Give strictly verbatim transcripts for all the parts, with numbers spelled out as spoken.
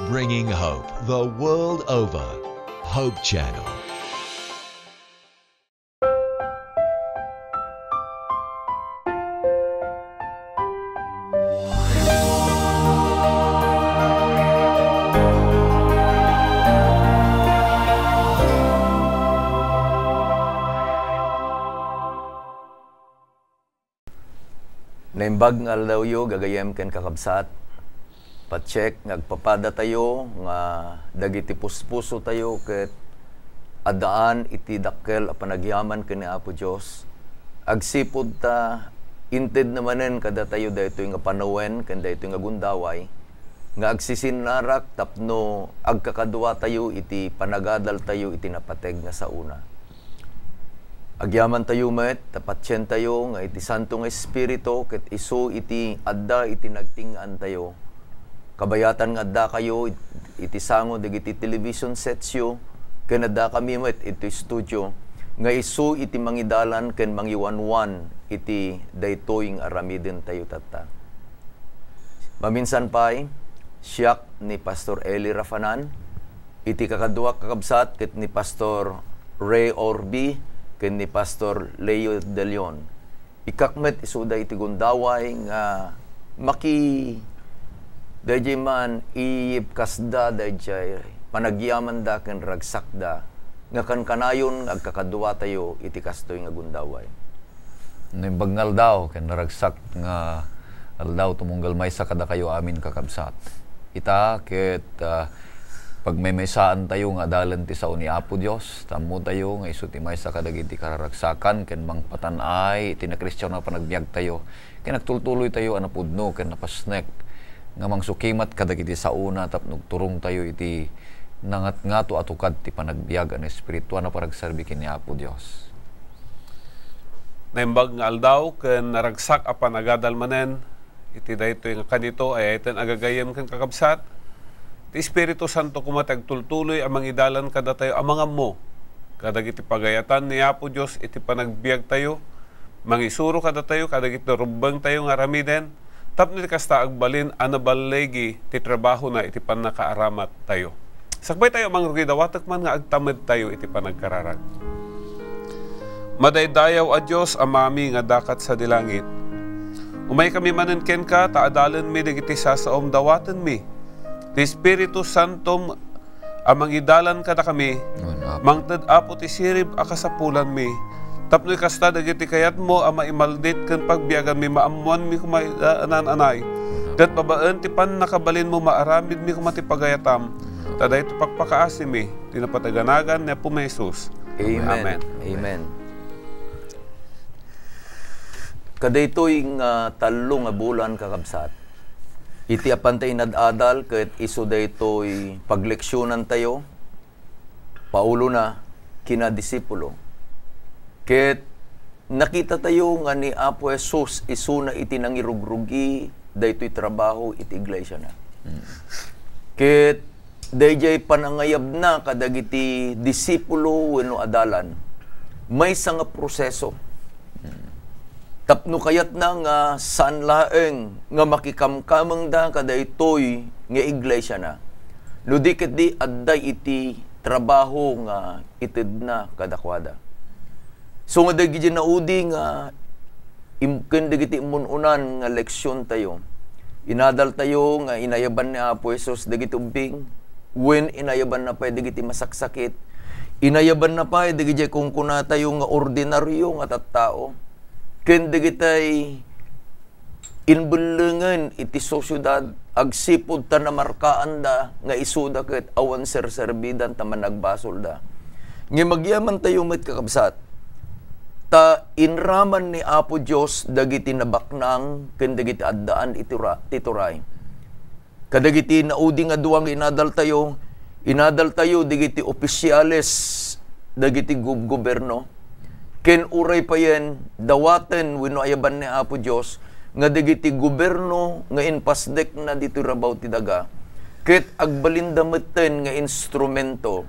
Bringing hope the world over. Hope Channel. Naimbag nga aldawyo, gagayyem ken kakabsat. Patiek nga agpapadatayo nga dagiti puspusotayo ket addaan iti dakkel a panagyaman ken ni Apo Dios. Agsipud ta intedna manen kadatayo daytoy nga panawen ken daytoy nga gundaway nga agsisinnarak tapno agkakaduatayo iti panagadaltayo iti napateg nga saona. Agyamantayo met ta patientayo nga iti Santo nga Espiritu ket isu iti adda iti nagting-antayo. Kabayatan nga addakayo it-, iti sango dagiti television setsyo ken addakami met iti studio nga isu iti mangidalan ken mangiwanwan iti daytoy nga aramidentayo tatta. Maminsan pay, siak ni Pastor Eli Rafanan, iti kakaduak kakabsat ket ni Pastor Ray Orbi ken ni Pastor Leo De Leon. Ikkak met isuda iti gundaway nga maki-, daydiay man iyibkasda daydiay panagyamanda ken ragsakda nga kankanayon nga agkakaduatayo iti kastoy nga gundaway. Naimbag nga aldaw ken naragsak nga aldaw tumunggal maysa kadakayo amin, kakabsat. Ita ket, ah, pagmaymaysaantayo nga adalan ti sao ni Apo Dios. Ta ammotayo nga isu ti maysa kadagiti kararagsakan ken mangpatan-ay iti nakristiano a panagbiagtayo ken agtultuloytayo a napudno ken napasnek nga mangsukimat kadagiti saona tapno agturongtayo iti nangatngato a tukad ti panagbiag a naespirituan a panagserbi ken ni Apo Dios. Naimbag nga aldaw ken naragsak a panagadal manen iti daytoy nga kanito, ay-ayaten a gagayyem ken kakabsat. Ti Espiritu Santo koma ti agtultuloy a mangidalan kadatayo a mangammo kadagiti pagayatan ni Apo Dios iti panagbiagtayo, mangisuro kadatayo kadagiti rubbengtayo nga aramiden, tapno iti kasta agbalin a naballigi ti trabahona iti pannakaaramattayo. Sakbaytayo a mangrugi, dawatek man nga agtamedtayo iti panagkararag. Madaydayaw a Dios, Amami nga dakat sadi langit, umaykami manen kenka ta adalenmi dagiti sasaom. Dawatenmi ti Espiritu Santom a mangidalan kadakami. Amen, Apo. Mangted, Apo, ti sirib a kasapulanmi. Tapno ikasta dagiti kayatmo a maimaldit ken pagbiaganmi, maammoanmi koma ida a naan-anay. Amen, Apo. Ket babaen ti pannakabalinmo, maaramidmi koma ti pagayatam. Amen, Apo. Ta daytoy pakpakaasimi ti napateg a nagan ni Apomi Jesus. Amen. Amen. Amen. Kadaytoy nga tallo nga bulan, kakabsat, iti apanta inad-adal ket isu daytoy pagleksionantayo, paulona, kinadisipulo. Ket nakitatayo nga ni Apo Jesus isuna iti nangirugrugi daytoy trabaho iti iglesiana. Mm. Ket daydiay panangayabna kadagiti disipulo wenno adalan, maysa nga proseso. Mm. Tapno kayatna nga saan laeng nga makikamkamengda kadaytoy nga iglesiana, no di ketdi adda iti trabaho nga itedna kadakuada. So nga dagiti naudi nga im-, ken dagiti immun-unan nga leksiontayo, inadaltayo nga inayaban ni Apo Jesus dagiti ubbing, wen inayabanna pay dagiti masaksakit, inayabanna pay dagiti kunkunatayo nga ordinario nga tattao, ken dagitay inbellengen iti sosiedad agsipud ta namarkaanda nga isuda ket awan serserbida ta managbasolda. Ngem agyamantayo met, kakabsat, ta inraman ni Apo Dios dagiti nabaknang ken dagiti addaan iti ura-, ti turay. Kadagiti naudi nga dua nga inadaltayo, inadaltayo dagiti opisiales dagiti gub-, goberno, ken uray payen dawaten wenno ayaban ni Apo Dios nga dagiti goberno nga impasdekna ditoy rabaw ti daga, ket agbalinda metten nga instrumento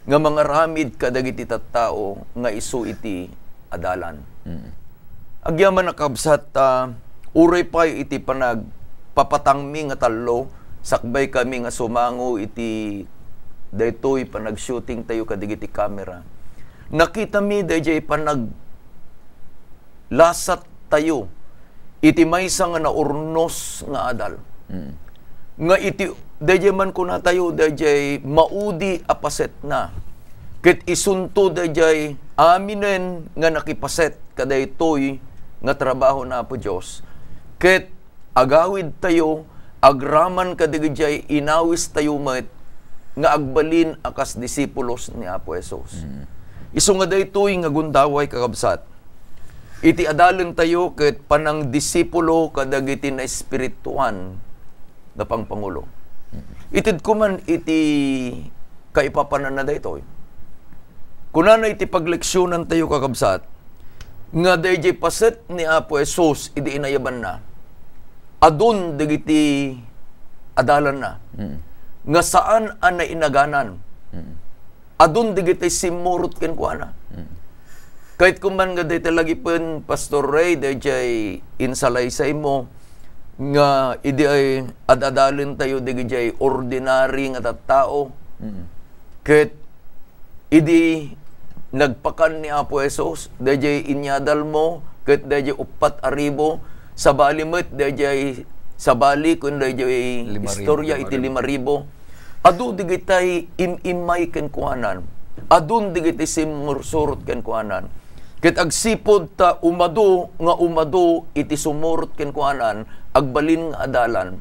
nga mangaramid kadagiti tattao nga isu iti adalan. Mm. Agyaman a kabsat, ta uray pay iti panagpapatangmi nga tallo, sakbay kami nga sumango iti daytoy panag-shooting tayo kadagiti camera, nakitami dayjay panag lasat tayo iti maysa nga naurnos nga adal. Mm. Nga iti, dayjay man kuna tayo, dayjay maudi a pasetna. Ket isunto dayjay aminen nga nakipaset kadaytoy nga trabaho na Apo Dios. Ket agawid tayo agraman kadagijay inawis tayo met nga agbalin a kas disipulos ni Apo Jesus. Mm. Isu nga daytoy nga gundaway, kakabsat, iti adalen tayo ket panangdisipulo kadagiti naespirituan nga pangpangulo. Mm. Itedko man iti kaipapananna daytoy. Kunana iti pagleksionan tayo, kakabsat, nga dayjay paset ni Apo Jesus idi inayabanna, adun dagiti adalanna Mm. nga saan a nainaganan. Mm. Adun dagiti simmurot kenkuana. Mm. Kayatko man nga dayta lagipen, Pastor Ray, dayjay insalaysaymo nga idi ay ad-adalen tayo dagijay ordinary nga tattao. Mm. Ket idi nagpakan ni Apo Jesus, dayjay inyadalmo, ket dayjay uppat a ribu, sabali met dayjay, sabali ken dayjay Lima ribu. Istorya iti lima ribu. Adu digitay im-immay kenkuanan. Adun digiti simmursurot kenkuanan. Ket agsipud ta umadu nga umadu iti sumurot kenkuanan, agbalin nga adalan,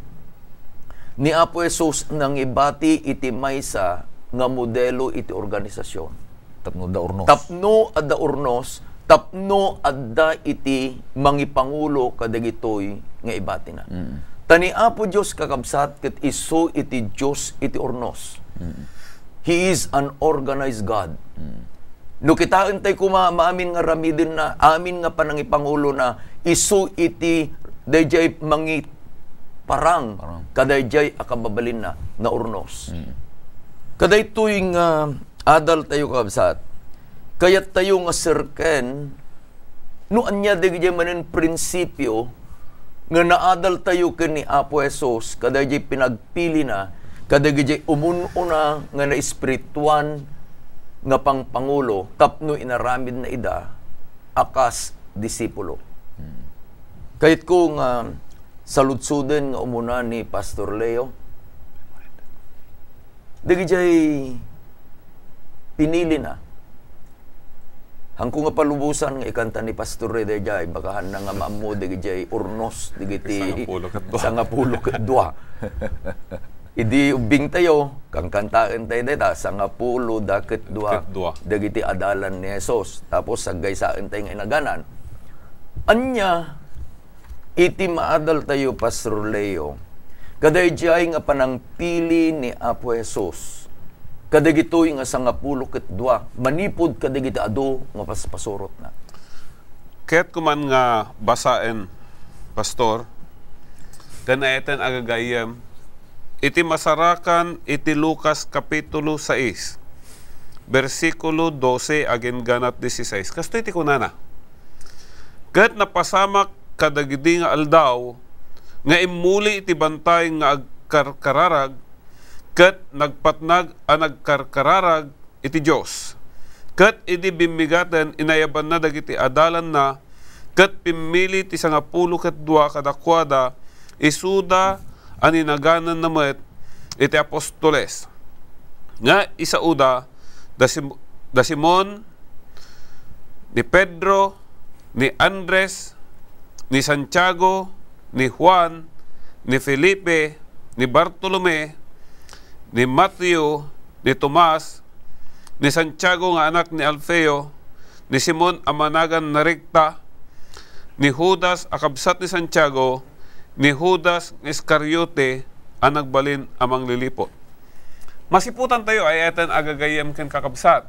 ni Apo Jesus nangibati iti maysa nga modelo iti organisasyon. Tapno adda urnos. Tapno adda urnos, tapno adda iti mangipangulo kadagitoy nga ibatina. Mm. Ta ni Apo Dios, kakabsat, ket isu iti Dios iti urnos. Mm. He is an organized God. Mm. No kitaen tay kuma, maamin nga ramidenna, amin nga panangipangulona, isu iti dayjay mangiparang Parang. kadayjay a kababalinna, naurnos. Mm. Kadaytoy nga adal tayo, kabsat. Kayat tayo nga serken no ania dagiti manen prinsipio nga naadal tayo ken ni Apo Jesus, kadayjay pinagpilina, kadagiti umun-una nga naespirituan nga pangpangulo tapno inaramidna ida a kas disipulo. Hmm. Kayatko nga saludsoden nga umuna ni Pastor Leo. Dagijay pinili na. Hangko nga palubosan nga ikanta ni Pastor Rey dayjay, baka hanna nga maammo dagijay urnos, dagiti Sangapulo ket dua. sangapulo ket dua. Idi ubbing tayo, kankantaen tayo dayta, sangapulo da ket dua Ket dua. dagiti adalan ni Jesus. Tapos, saggaysaen tayo nga inaganan. Ania, iti maadal tayo, Pastor Leo, kadaydiay nga panangpili ni Apo Jesus kadagitoy nga sangapulo ket dua manipud kadagiti adu nga paspasurotna. Kayatko man nga basaen, Pastor, ken ay-ayaten a gagayyem, iti masarakan iti Lucas Kapitulo sais, bersikulo dose agingganat dieciséis. Kastoy ti kunana, "Ket napasamak kadagidi nga aldaw nga immuli iti bantay nga agkarkararag, ket nagpatnag a nagkarkararag iti Dios. Ket idi bimmigaten, inayabanna dagiti adalanna, ket pimmili ti sangapulo ket dua kadakuada, isuda a ninagananna met iti apostoles, nga isauda da Sim-, da Simon, ni Pedro, ni Andres, ni Santiago, ni Juan, ni Felipe, ni Bartolome, ni Mateo, ni Tomas, ni Santiago nga anak ni Alfeo, ni Simon a managan Narigta, ni Judas a kabsat ni Santiago, ni Judas nga Iscariote a nagbalin a mangliliput." Masiputan tayo, ay-ayaten a gagayyem ken kakabsat,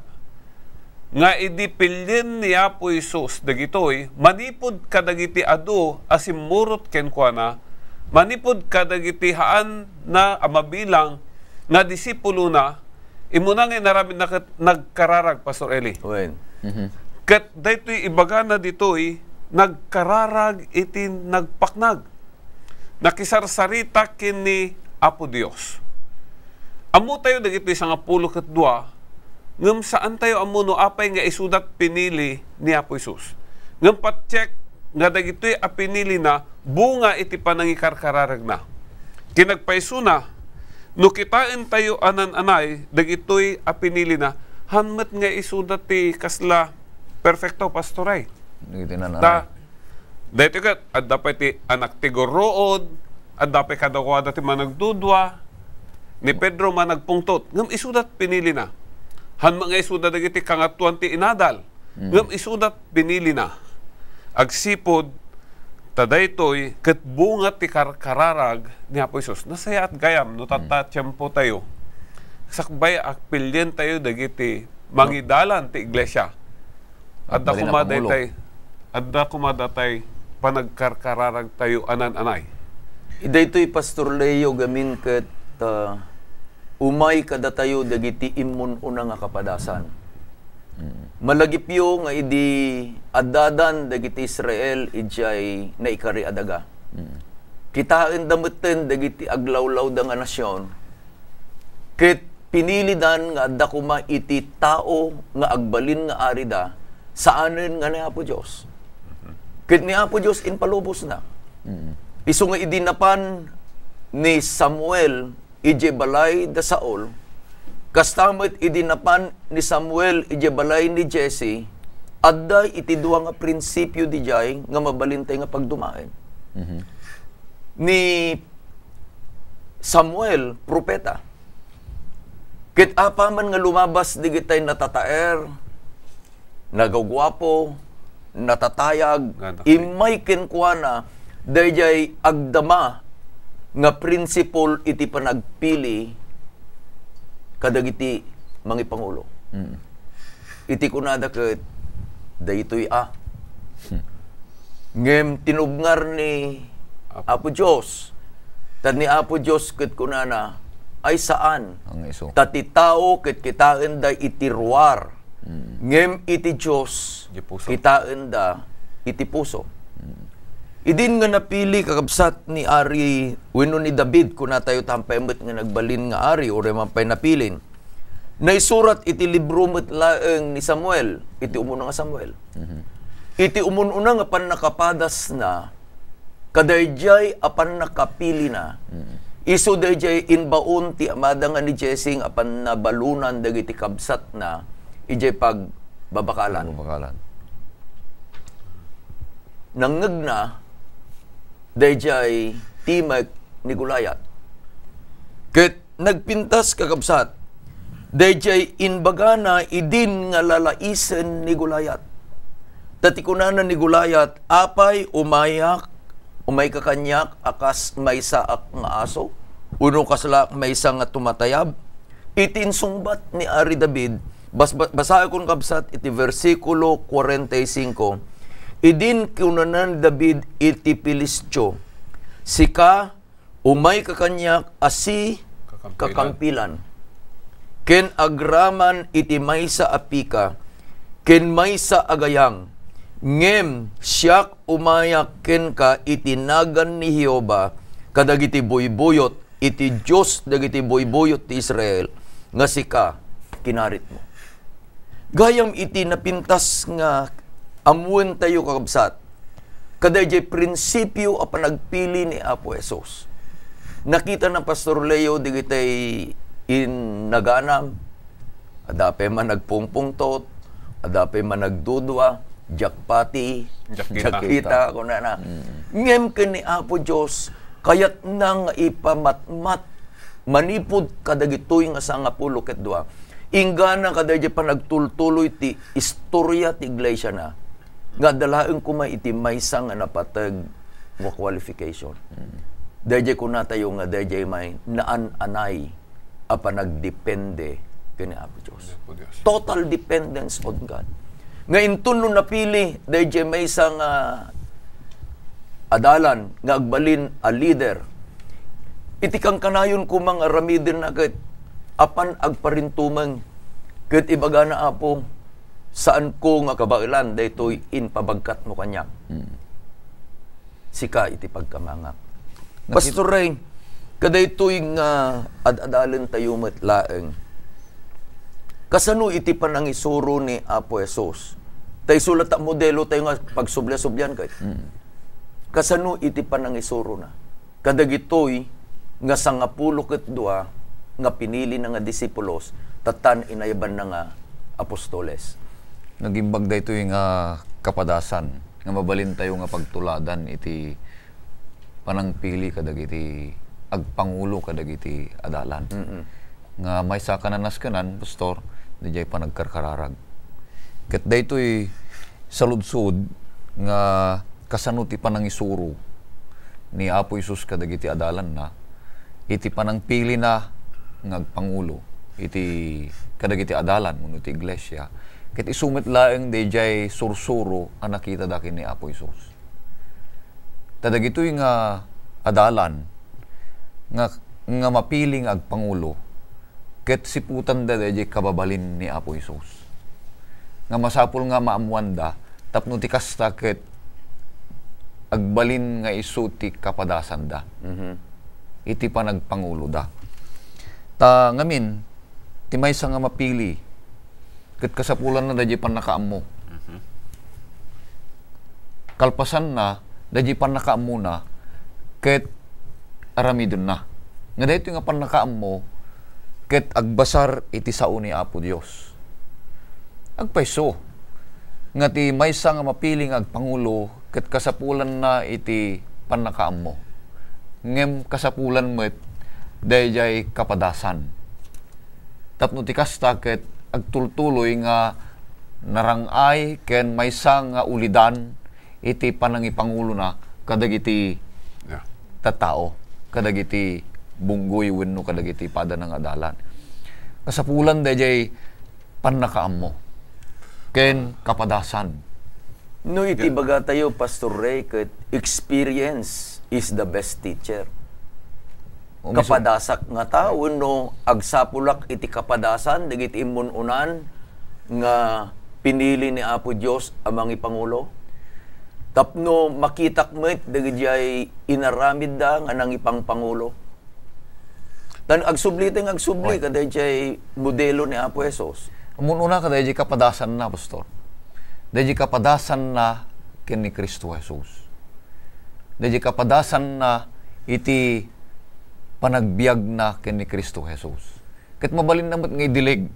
nga idi pilien ni Apo Jesus dagitoy manipud kadagiti adu a simmurot kenkuana, manipud kadagiti haanna a mabilang nga disipulona, immuna nga inaramidna ket nagkararag, Pastor Eli. Wen. Mhm. Ket daytoy ibagana ditoy, nagkararag iti nagpaknag. Nakisarsarita ken ni Apo Dios. Ammotayo dagitoy sangapulo ket dua, ngem saantayo ammo no apay nga isudat pinili ni Apo Jesus. Ngem patiek nga dagitoy a pinilina bunga iti panangikarkararagna. Kinagpaysona, no kitaentayo a naan-anay dagitoy a pinilina, han met nga isuda ti kasla perfecto, Pastor, ay. Dagiti naan-anay. Ta, daytoy ket, adda pay ti anak ti gurruod, adda pay kadakuada ti managdudua, ni Pedro managpungtot, ngem isuda pinilina. Han met nga isuda dagiti kangatoan ti inadal, Mm. Ngem isuda pinilina. Agsipud ta daytoy ket bunga ti karkararag ni Apo Jesus. Nasayaat gayam no tatta Mm. tiempo tayo. Sakbay a pilien tayo dagiti mangidalan ti iglesia. Adda Agbalin a koma pangulo. daytay, adda koma datay panagkarkararag tayo a naan-anay. Daytoy, Pastor Leo, gamin ket, ah, umay kadatayo dagiti immun-una nga kapadasan. Mm. Malagipyo nga idi addadan dagiti Israel idiay naikari a daga. Mm. Kitaenda metten dagiti aglawlawda nga nasion, ket pinilidan nga adda koma iti tao nga agbalin nga arida, saanen nga ni Apo Dios. Mhm. Ket ni Apo Dios impalubosna. Mm. Isu nga idi napan ni Samuel idiay balay da Saul, kasta met idi napan ni Samuel idiay balay ni Jesse, adda iti dua nga prinsipio didiay nga mabalintay nga pagdumaen. Mhm. Ni Samuel, propeta. Ket apaman nga lumabas digitay natataer, nagaguapo, natatayag, Nga dakkel. Immay kenkuana, daydiay agdama nga prinsipol iti panagpili kadagiti mangipangulo. Mm. Iti kunada ket, daytoy a. Hmm. Ngem tinubngar ni Apo. Apo Dios. Ta ni Apo Dios ket kunana, ay saan. Ang iso. Ta ti tao ket kitaenda iti ruar. Mm. Ngem iti Dios, Iti puso. Kitaenda iti puso. Mm. Idin nga napili, kakabsat, ni Ari wenno ni David, kunatayo tampay met nga nagbalin nga ari, uray man pay napilin. Naisurat iti libro met laeng ni Samuel, iti umuna nga Samuel. Mhm. Iti umun-una nga pannakapadasna, kadaydiay a pannakapilina, Mm. isu daydiay imbaon ti amada nga ni Jesse nga pannabalonan dagiti kabsatna idiay pagbabakalan. Pagbabakalan. Nangngegna daydiay timek ni Goliat. Ket nagpintas, kakabsat, daydiay imbagana idin nga lalaisen ni Goliat. Ta ti kunana ni Goliat, "Apay, umayak, umayka kaniak a kas maysaak nga aso, wenno kaslaak maysa nga tumatayab?" Iti insungbat ni Ari David, bas-, ba-, basaekon, kabsat, iti bersikulo kuarenta y cinco, idin kunana ni David iti Filistio, "Sika, umayka kaniak a si Kakampilan. Kakampilan, ken agraman iti maysa a pika, ken maysa a gayang, ngem siak umayak kenka iti nagan ni Jehovah kadagiti buybuyot, iti Dios dagiti buybuyot ti Israel, nga sika kinaritmo." Gayam iti napintas nga ammoentayo, kakabsat, kadaydiay prinsipio a panagpili ni Apo Jesus. Nakita na, Pastor Leo, digitay in naganam, adda pay man nagpungpungtot, adda pay man nagdudua, diak pati, Diak kita. Diak kita, kunana. Mm. Ngem ken ni Apo Dios, kayatna nga ipamatmat manipud kadagitoy nga sangapulo ket dua. Inggana kadaydiay panagtultuloy ti istoria ti iglesia na, nga adda laeng koma iti maysa nga napateg nga qualification. Mm. Daydiay kunatayo nga daydiay may naan-anay a panagdepende ken ni Apo Dios. Apo Dios. Total dependence on God. Nga inton no napili daydiay maysa nga adalan nga agbalin a leader, iti kankanayon koma nga aramidenna ket apan agparintumeng ket ibagana, "Apo, saanko nga kabaelan daytoy impabagkatmo kaniak." Mm. Sika iti pagkamangak. Nakit- Pastor Ray, Kadaytoy nga ad-adalen tayo met laeng. Kasano iti panangisuro ni Apo Jesus? Ta isu la ta modelo tayo nga pagsubli-sublian ket. Mm. Kasano iti panangisuro na? Kadagitoy nga sangapulo ket dua nga pinili na nga disipulos, ta tan inayaban na nga apostoles. Nagimbag daytoy nga kapadasan nga mabalin tayo nga pagtuladan iti panangpili kadagiti agpangulo kadagiti adalan. Mm-mm. Nga maysa a kananaskenan, Pastor, daydiay panagkarkararag. Ket daytoy saludsod nga kasano ti panangisuro ni Apo Jesus kadagiti adalanna iti panangpilina nga agpangulo iti kadagiti adalan wenno ti iglesia, ket isu met laeng daydiay sursuro a nakitada ken ni Apo Jesus. Ta dagitoy nga adalan nga, nga mapili nga agpangulo, ket siputanda daydiay kababalin ni Apo Jesus. Nga masapul nga maammoanda, tapno ti kasta ket agbalin nga isu ti kapadasanda Mhm. iti panagpanguloda. Ta ngamin, ti maysa nga mapili, ket kasapulanna daydiay pannakaammo. Mhm. Kalpasanna, daydiay pannakaammona, ket aramidenna. Nga daytoy nga pannakaammo, ket agbasar iti sao ni Apo Dios. Agpayso, nga ti maysa nga mapili nga agpangulo, ket kasapulanna iti pannakaammo. Ngem kasapulan met, daydiay kapadasan. Tapno ti kasta ket agtultuloy nga narang-ay ken maysa nga ulidan iti panangipangulona kadagiti Yeah. tattao, kadagiti bunggoy wenno kadagiti padana nga adalan. Kasapulan daydiay pannakaammo ken kapadasan. No iti Yeah. baga tayo, Pastor Ray, ket experience is the best teacher. O, miso- Kapadasak nga tao, no agsapulak iti kapadasan dagiti immun-unan nga pinili ni Apo Dios a mangipangulo, tapno makitak met dagiti ay inaramidda nga nangipangpangulo. Tan agsubli tay nga agsubli Oy. kadaydiay modelo ni Apo Jesus. Immun-una kadaydiay kapadasanna, Pastor. Daydiay kapadasanna ken ni Cristo Jesus. Daydiay kapadasanna iti panagbiagna ken ni Cristo Jesus. Ket mabalinna met nga idileg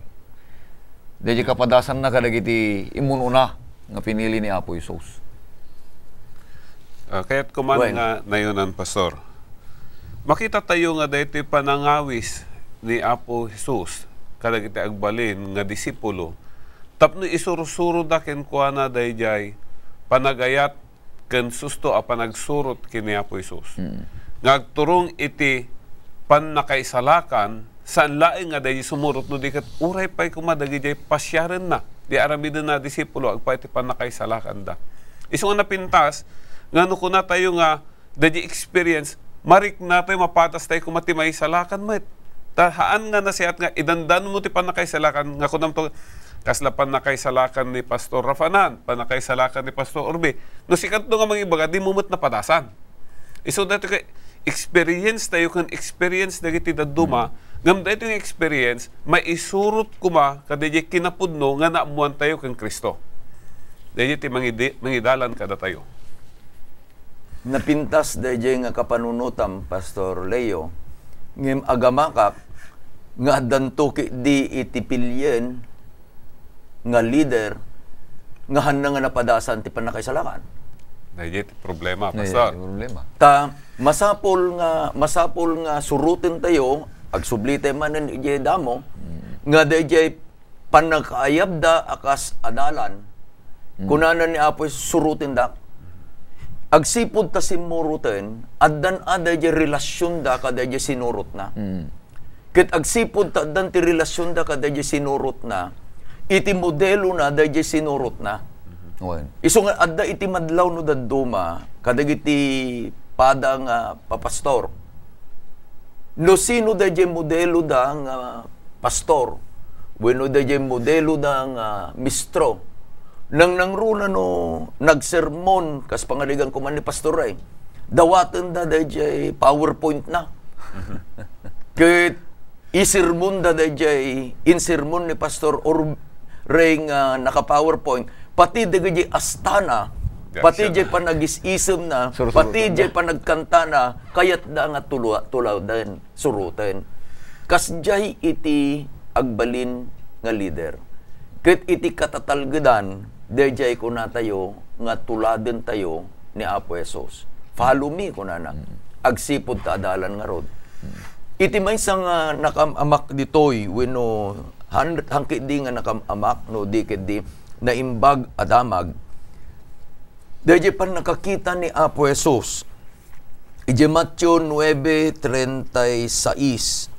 daydiay kapadasanna kadagiti immun-una nga pinili ni Apo Jesus. Ah, kayat ko man Wen. nga nayonan, Pastor. Makita tayo nga daytoy panangawis ni Apo Jesus kadagiti agbalin nga disipulo tapno isursuroda kenkuana daydiay panagayat ken susto a panagsurot ken ni Apo Jesus. Mm. Nga agturong iti pannakaisalakan, saan laeng nga daydi sumurot no di ket uray pay koma dagidiay pasiarenna, di aramidenna a disipulo, agpay ti pannakaisalakanda. Isu nga napintas, nga no kunatayo nga daydi experience, mariknatayo, mapatastayo koma ti maisalakan met. Ta haan nga nasiat nga idandanonmo ti pannakaisalakan, nga kunamto, kasla pannakaisalakan ni Pastor Rafanan, pannakaisalakan ni Pastor Orbe. No sika nga mangibaga, dimo met napadasan. Isu daytoy ket experience tayo ken experience dagiti dadduma, Mm. ngem daytoy nga experience, maisurot koma kadaydiay kinapudno nga naammoan tayo ken Cristo. Daydiay ti mangidi-, mangidalan kadatayo. Napintas daydiay nga kapanunotam, Pastor Leo, ngem agamakak nga addanto ketdi iti pilien nga leader nga hanna nga napadasan ti pannakaisalakan. Daydiay ti problema, Daydiay Pastor. ti problema. Ta masapul nga, masapul nga suroten tayo, agsubli tayo manen idiay damo, Mm. nga daydiay pannakaayabda a kas adalan. Mm. Kunana ni Apo Jesus, "Surotendak." Agsipud ta simmuroten, addan a daydiay relasionda kadaydiay sinurotna. Mm. Ket agsipud ta addan ti relasionda kadaydiay sinurotna, iti modelona daydiay sinurotna. Wen. Isu nga adda iti madlaw no dadduma, kadagiti pada nga papastor. No sino daydiay modeloda nga pastor, wenno daydiay modeloda nga mistro, nangnangruna no nagsermon, kas pangarigan ko man ni Pastor Ray, dawatenda daydiay PowerPoint na. Ket isermonda dayjay, insermon ni Pastor Or-, Ray nga naka-PowerPoint, pati dagiti astana, pati jay panagis-isemna, pati jay panagkantana, kayatda nga tulua-, tuladen, suroten. Kasjay iti agbalin nga leader. Ket iti katatalgedan, dayjay kunatayo nga tuladentayo ni Apo Jesus. "Follow me," kunana. Agsipud ta adalan ngarud. Iti maysa nga nakam-amak ditoy, wenno han-, han ketdi nga nakam-amak, no di ketdi naimbag a damag, dayjay pannakakita ni Apo Jesus. Idiay Mateo nuebe treinta y seis.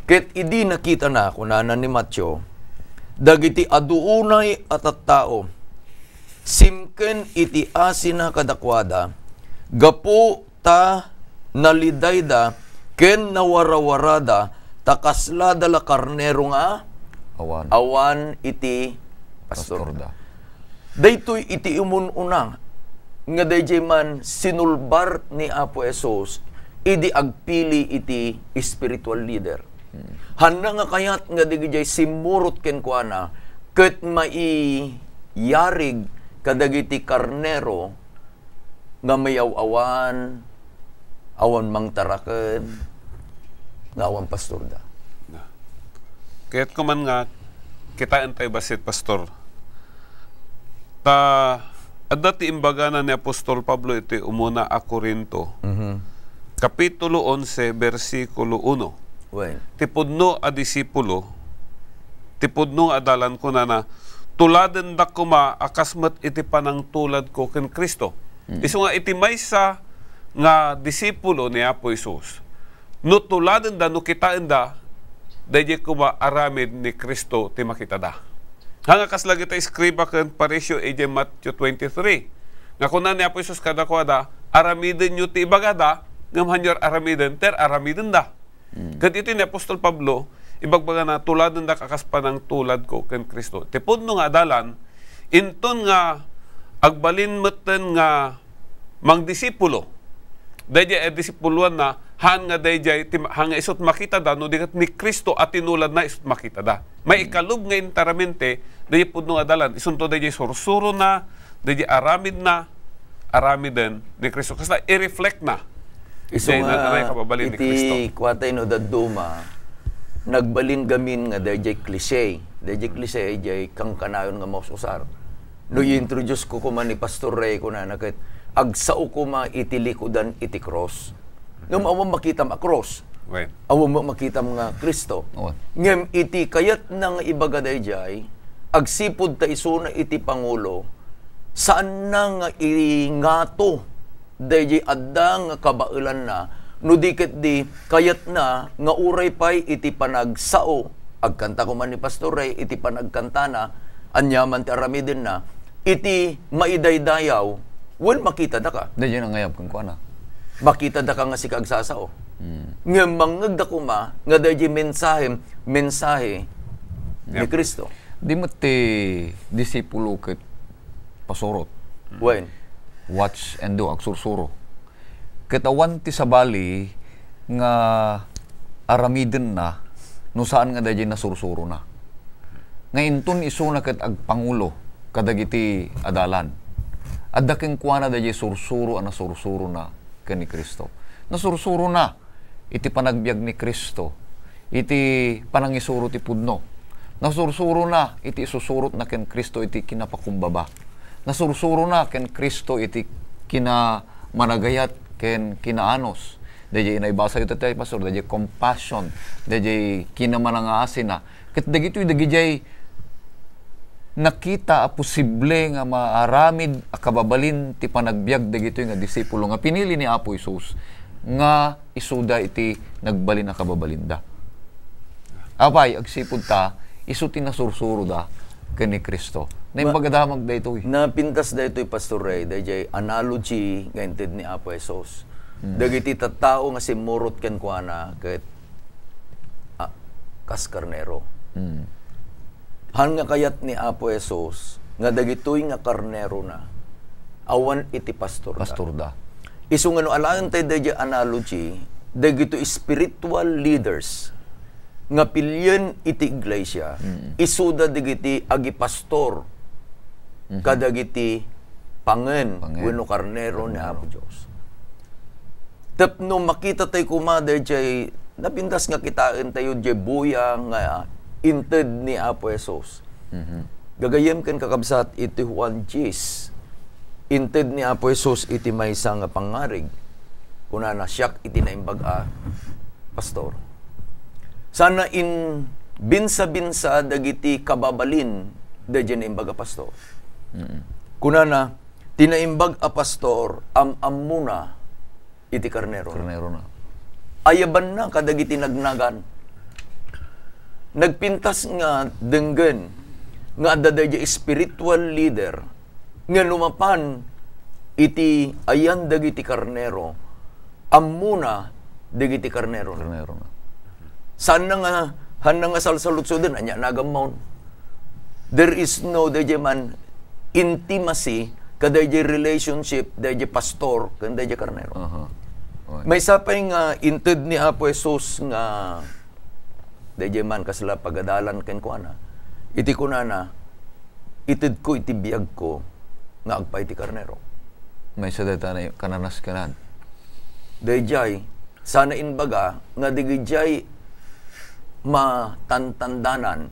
Ket idi nakitana, kunana ni Mateo, dagiti adu unay a tattao, simken iti asina kadakuada, gapu ta nalidayda ken nawarawarada, ta kaslada la karnero nga awan, awan iti pastorda. Pastorda. Daytoy iti umun-una nga dayjay man sinulbar ni Apo Jesus idi agpili iti spiritual leader. Hmm. Hanna nga kayat nga dagijay simmurot kenkuana ket maiyarig kadagiti karnero nga mayaw-awan, awan mangtaraken, nga awan pastorda. Na. Kayatko man nga kitaentayo bassit, Pastor. Ta, adda ti imbagana ni Apostol Pablo iti umuna a Corinto, Mhm. Kapitulo onse, bersikulo uno. Wen. Ti pudno a disipulo, ti pudno nga adalan, kunana, "Tuladenda koma a kas met iti panangtuladko ken Cristo." Mm. Isu nga iti maysa nga disipulo ni Apo Jesus, no tuladenda, no kitaenda, daydiay koma aramid ni Cristo ti makitada. Nga kasla dagiti eskriba ken Fariseo idiay Mateo twenty-three, nga kuna ni Apo Jesus kadakuada, "Aramidenyo ti ibagada, ngem hanyo aramiden ti aramidenda." Mm. Ket iti ni Apostol Pablo, ibagbagana, "Tuladendak a kas panangtuladko ken Cristo." Ti pudno nga adalan, inton nga agbalin metten nga mangdisipulo, daydiay a disipuloanna, haan nga daydiay ti ma-, haan nga isut makitada, no di ket ni Cristo a tinuladna isut makitada. Maikalub nga intaramente, daydiay pudno nga adalan, isunto daydiay sursurona, daydiay aramidna, aramiden ni Cristo. Kasta, i-reflect na. Isu nga, anay kababalin ni Cristo. Iti kuatay no dadduma, nagbalin gamin nga daydiay cliche. Daydiay cliche, daydiay kankanayon nga maus-usar. No i-introduce ko koma ni Pastor Ray, kunana ket, "Agsao koma iti likudan iti cross." Ngem awan makitam a cross. Wen. Awan met makitam nga Cristo. Wen. Ngem iti kayatna nga ibaga daydiay, agsipud ta isuna iti pangulo, saanna nga ingato daydiay adda nga kabaelanna, no di ketdi kayatna nga uray pay iti panagsao, agkanta koma ni Pastor Ray, iti panagkantana, aniaman ti aramidenna, iti maidaydayaw, wen, makitada ka. Daydiay nangayab kenkuana. Makitada ka nga sika agsasao. Mm. Ngem mangngegda koma nga daydiay mensahem, mensahe ni Cristo. Di met ti disipulo ket pasurot. Wen. Watch and do, agsursuro. Ket awan ti sabali nga aramidenna no saan nga daydiay nasursurona. Nga inton isuna ket agpangulo kadagiti adalan, adda kenkuana daydiay sursuro a nasursurona ken ni Cristo. Nasursurona iti panagbiag ni Cristo, iti panangisuro ti pudno. Nasursurona iti isusurotna ken Cristo iti kinapakumbaba. Nasursurona ken Cristo iti kinamanagayat ken kinaanus. Daydiay naibasayo tattay, Pastor, daydiay compassion, daydiay kinamanangaasina. Ket dagitoy, dagijay nakita a posible nga maaramid a kababalin ti panagbiag dagitoy nga disipulo nga pinili ni Apo Jesus nga isuda iti nagbalin a kababalinda. Apay, agsipud ta, isu ti nasursuroda ken ni Cristo. Naimbag a damag daytoy. Napintas daytoy, Pastor Ray, dayjay analogy nga inted ni Apo Jesus. Mm. Dagiti tattao nga simmurot kenkuana ket, ah, kas karnero. Mm. Haan nga kayat ni Apo Jesus nga dagitoy nga karnerona, awan iti pastorda. Pastorda. Isu nga no alaen tayo dayjay analogy, dagiti spiritual leaders nga pilien iti iglesia, Mm. isuda dagiti agipastor Mhm. kadagiti pangen Pangen. wenno karnero ni Karnero. Apo Dios. Tapno makita tayo kuma dayjay napintas nga kitaen tayo jay buya nga inted ni Apo Jesus. Mhm. Gagayyem ken kakabsat, iti Juan diyes, inted ni Apo Jesus iti maysa nga pangngarig. Kunana, "Siak iti naimbag a pastor." Sana in binsa-binsa dagiti kababalin dayjay naimbag a pastor. Mm. Kunana, "Ti naimbag a pastor, am-ammona iti karnero." Karnero na. Ayabanna kadagiti nagnagan. Nagpintas nga denggen nga adda dayjay spiritual leader nga no mapan iti ayan dagiti karnero, ammona dagiti karnero. Karnero na. Saan na nga, han na nga salsalutsoden, ania nagammon. There is no, dayjay man, intimacy, kadayjay relationship, dayjay pastor, ken dayjay karnero. Aha. Okay. Maysa pay nga inted ni Apo Jesus nga, dayjay man, kasla pagadalan kenkuana. Iti kunana, "Itedko iti biagko nga agpaay ti karnero." Maysa dayta na kananaskenan. Dayjay, sana imbaga nga dagijay matantandanan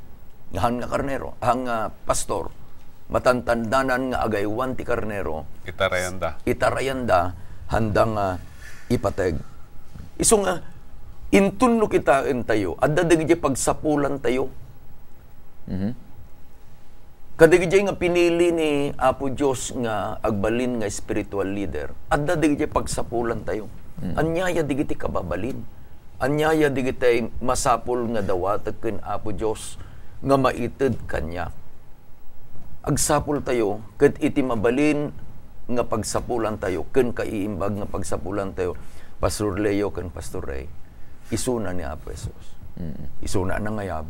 nga han nga karnero, han nga pastor, matantandanan nga agaywan ti karnero, Itarayanda. itarayanda, handa nga ipateg. Isu nga, inton no kitaen tayo, adda dagijay pagsapulan tayo. Mhm. Kadagijay nga pinili ni Apo Dios nga agbalin nga spiritual leader, adda dagijay pagsapulan tayo. Mm. Aniaya dagiti kababalin. Aniaya dagiti masapul nga dawatek ken Apo Dios nga maited kaniak. Agsapul tayo ket iti mabalin nga pagsapulan tayo ken kaiimbag nga pagsapulan tayo, Pastor Leo ken Pastor Ray, isuna ni Apo Jesus. Mm. Isuna nangayab.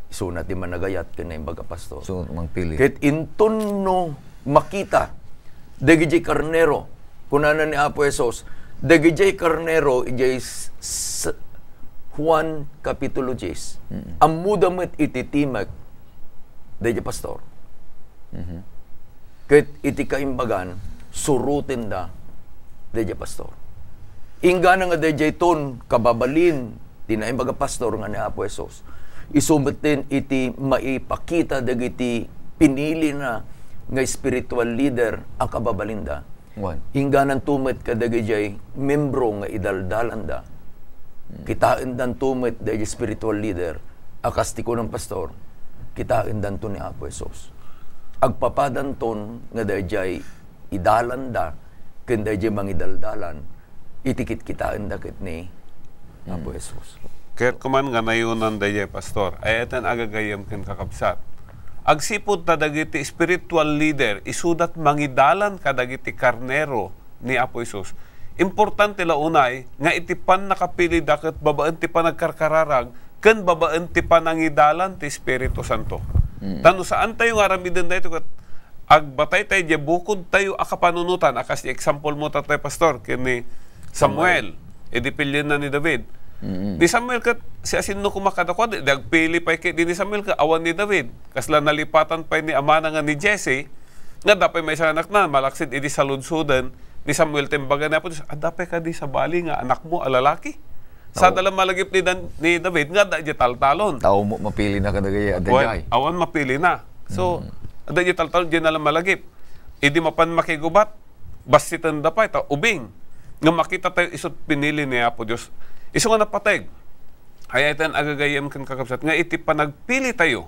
Isuna ti managayat ken naimbag a pastor. So, mangpili. Ket inton no makita dagijay karnero, kunana ni Apo Jesus, dagijay karnero idiay s-, s-, Juan Kapitulo diyes. Mm. Ammoda met iti timek dayjay pastor. Mhm. Ket iti kaimbagan, surotenda dayjay pastor. Inggana nga dayjay ton kababalin ti naimbag a pastor nga ni Apo Jesus. Isu metten iti maipakita dagiti pinilina nga spiritual leader a kababalinda. Wen. Inggananto met kadagijay membro nga idaldalanda. Hmm. Kitaendanto met dayjay spiritual leader a kas ti kunam pastor, kitaendanto ni Apo Jesus. Agpapadanton nga dayjay idalanda ken dayjay mangidaldalan iti kitkitaenda ket ni Apo Mm. Jesus. Kayatko man nga nayonan dayjay, Pastor. Ay-ayaten agagayyem ken kakabsat. Agsipud ta dagiti spiritual leader, isudat mangidalan kadagiti karnero ni Apo Jesus. Importante la unay nga iti pannakapilida ket babaen ti panagkarkararag ken babaen ti panangidalan ti Espiritu Santo. Mm. Ta no saan tayo nga aramiden daytoy ket agbatay tayo diay bukod tayo a kapanunotan, a kas di example mo tatay, Pastor, ken ni Samuel, Samuel. Idi pilienna ni David. Mm. Ni Samuel ket siasino koma kadakuada, di agpili pay ket di ni Samuel ket awan ni David. Kasla nalipatan pay ni amana nga ni Jesse, nga adda pay maysa nga anakna, malaksid idi saludsoden ni Samuel ti imbaga ni Apo Dios, "Adda pay kadi sabali nga anakmo a lalaki?" Sada la malagip ni Dan-, ni David nga adda diay taltalon. Tao mo mapili na kadagay, adda Awan, diay. awan mapili na. So, Mm. adda diay taltalon, diay na la malagip. Idi mapan makigubat, bassitenda pay, ta ubing. Nga makita tayo isut pinili ni Apo Dios. Isu nga napateg. Ay-ayaten agagayyem ken kakabsat nga iti panagpili tayo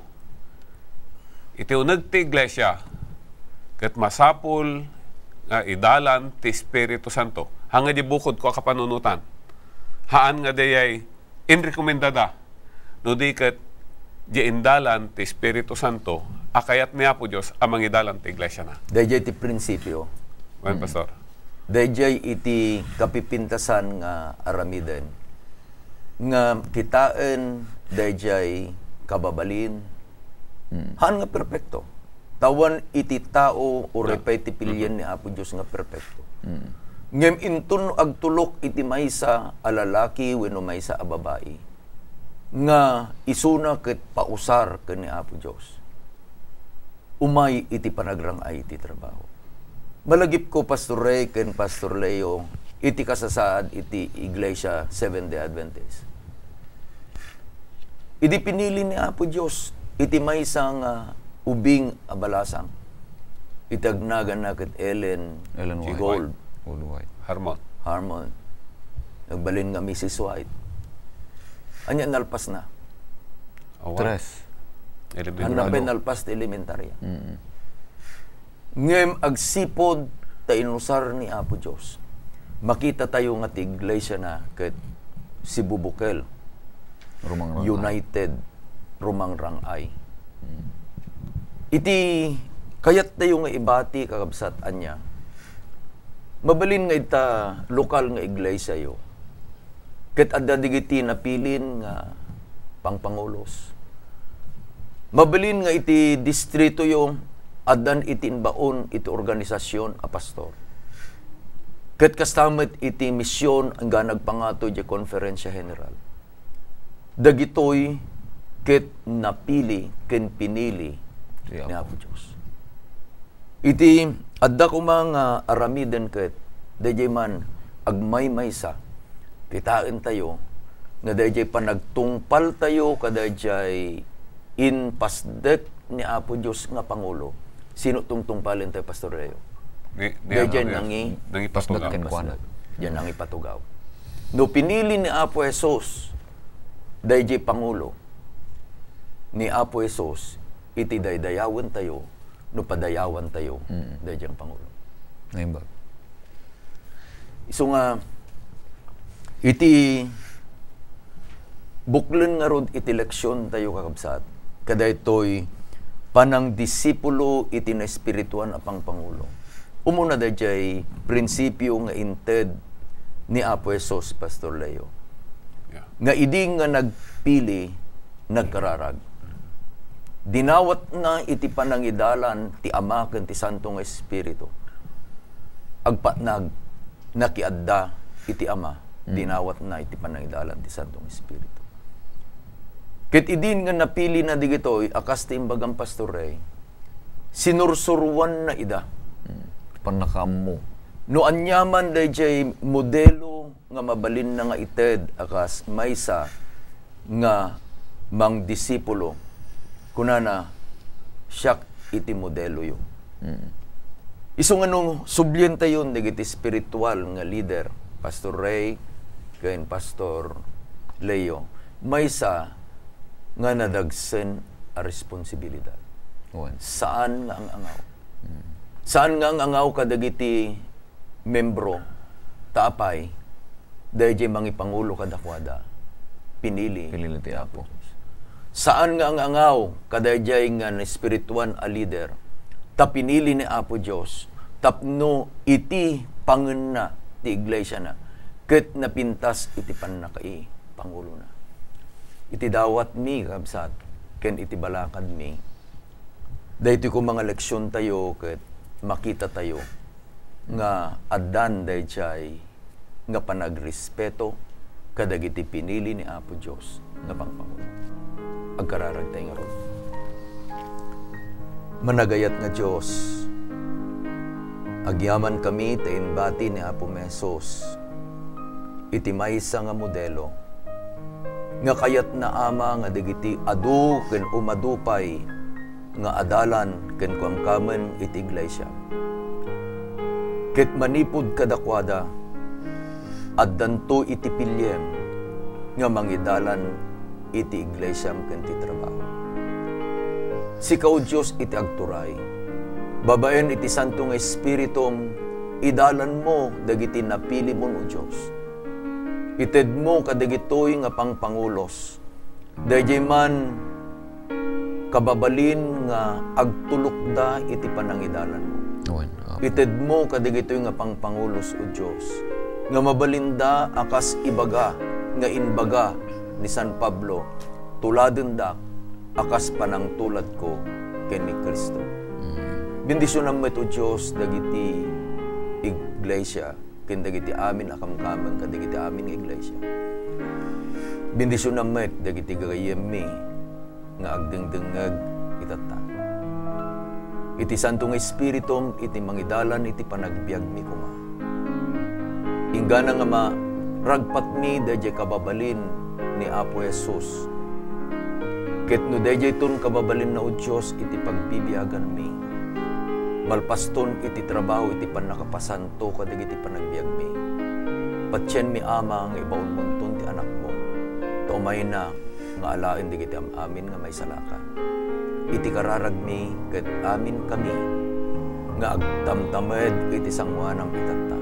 iti uneg ti iglesia, ket masapul nga idalan ti Espiritu Santo. Haan nga diay bukod ko a kapanunotan. Haan nga dayay inrekomendada, no di ket diay indalan ti Espiritu Santo a kayat ni Apo Dios a mangidalan ti iglesiana. Dayjay ti prinsipio. Wen, Mm. Pastor. Dayjay iti kapipintasan nga aramiden. Nga kitaen dayjay kababalin, Mm. haan nga perpekto. Tawen iti tao, uray Ah. pay ti pilien Mm. ni Apo Dios nga perpekto. Mm. Ngem inton no agtulok iti maysa a lalaki wenno maysa a babai nga isuna ket pausar ken ni Apo Dios, umay iti panagrang-ay iti trabaho. Malagipko, Pastor Ray ken Pastor Leo, iti kasasaad iti Iglesia Seventh-day Adventist. Idi pinili ni Apo Dios iti maysa nga ubing a balasang, iti agnaganna ket Ellen Ellen G. White. Gould. Gould White. Harmon. Harmon. Nagbalin nga Missus White. Ania nalpasna? Awan. Tres. Elementary. Ania pay nalpas ti elementarya? Mm. Ngem agsipud ta inusar ni Apo Dios, makita tayo nga ti iglesia na ket sibubukel, Rumangrang-ay. United, rumangrang-ay. Mm. Iti kayat tayo nga ibati, kakabsat, ania, mabalin nga ita lokal nga iglesia yo, ket adda digiti napilin nga pangpangulos. Mabalin nga iti distritoyo, addan iti inbaon iti organisasyon a pastor. Ket kasta met iti mision nga nagpangato iti konferensya general. Dagitoy ket napili ken pinili ni Apo Dios. Iti adda koma nga aramiden ket daydiay man agmaymaysa, kitaentayo nga daydiay panagtungpaltayo kadaydiay impasdek ni Apo Dios nga pangulo. Sino tungtungpalen tayo, Pastor Leo? Ni, ni Daydiay ano, nangi-, nangipatugaw. Pasdek kenkuana. Diay nangipatugaw. No pinili ni Apo Jesus, daydiay pangulo, ni Apo Jesus, iti daydayawen tayo, no padayawan tayo, Mm. daydiay pangulo. Naimbag. Isu nga, iti buklen ngarud iti leksion tayo, kakabsat, kadaytoy panangdisipulo iti naespirituan a pangpangulo. Umuna daydiay prinsipio nga inted ni Apo Jesus, Pastor Leo. Yeah. Nga idi nga nagpili, nagkararag. Dinawatna iti panangidalan ti Ama ken ti Santo nga Espiritu. Agpatnag, nakiadda iti Ama, Mm. dinawatna iti panangidalan ti Santo nga Espiritu. Ket idin nga napilina digitoy, a kas ti imbagam, Pastor Ray, sinursuruanna ida. Mm. Pannakaammo. No aniaman daydiay modelo nga mabalinna nga ited a kas maysa nga mangdisipulo, kunana, "Siak iti modeloyo." Mm. Isu nga no sublientayon dagiti espiritual nga leader, Pastor Ray ken Pastor Leo, maysa nga nadagsen a responsibilidad. Wen. Saan nga ang-angaw. Mm. Saan nga ang-angaw kadagiti membro, ta apay, daydiay mangipangulo kadakuada, pinili. Pinili ti Apo. Saan nga ang-angaw kadaydiay nga naespirituan a leader, ta pinili ni Apo Dios tapno iti pangenna ti iglesiana ket napintas iti pannakaipangulona. Iti dawatmi, kabsat, ken iti balakadmi, daytoy koma nga leksiontayo ket makitatayo nga addan daydiay nga panagrespeto kadagiti pinili ni Apo Dios nga pangpangulo. Agkararagtay ngarud. Managayat nga Dios, agyamankami ta imbati ni Apomi Jesus iti maysa nga modelo nga kayatna, Ama, nga dagiti adu ken umadu pay nga adalan ken kuankamin iti iglesia. Ket manipud kadakuada, addanto iti piliem nga mangidalan iti iglesiam ken ti trabaho. Sika, O Dios, iti agturay. Babaen iti Santo nga Espiritum, idalanmo dagiti napilimon, O Dios. Itedmo kadagitoy nga pangpangulos. Daydiay man kababalin nga agtulokda iti panangidalanmo. Wen, Apo. Itedmo kadagitoy nga pangpangulos, O Dios, nga mabalinda a kas ibaga nga imbaga ni San Pablo, "Tuladendak a kas panangtuladko ken ni Cristo." Mm. Bendisionam met, O Dios, dagiti iglesia ken dagiti amin a kamkameng kadagiti amin nga iglesia. Bendisionam met dagiti gayyemmi nga agdengdengngeg itatta. Iti Santo nga Espiritum iti mangidalan iti panagbiagmi koma. Inggana nga maragpatmi daydiay kababalin ni Apo Jesus, ket no daydiayton kababalinna, O Dios, iti pagbibiaganmi, malpaston iti trabaho iti pannakapasanto kadagiti panagbiagmi. Patienmi, Ama, nga ibaonmonton ti Anakmo, ta umayna nga alaen dagiti am-amin nga maisalakan. Iti kararagmi ket amin kami nga agtamtamed iti sangoanam itatta.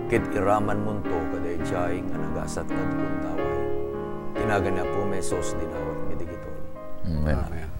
Ket iramanmonto kadaydiay nga nagasat nga gundaway. Ti nagan ni Apomi Jesus, dinawatmi dagitoy. Amen. Amen.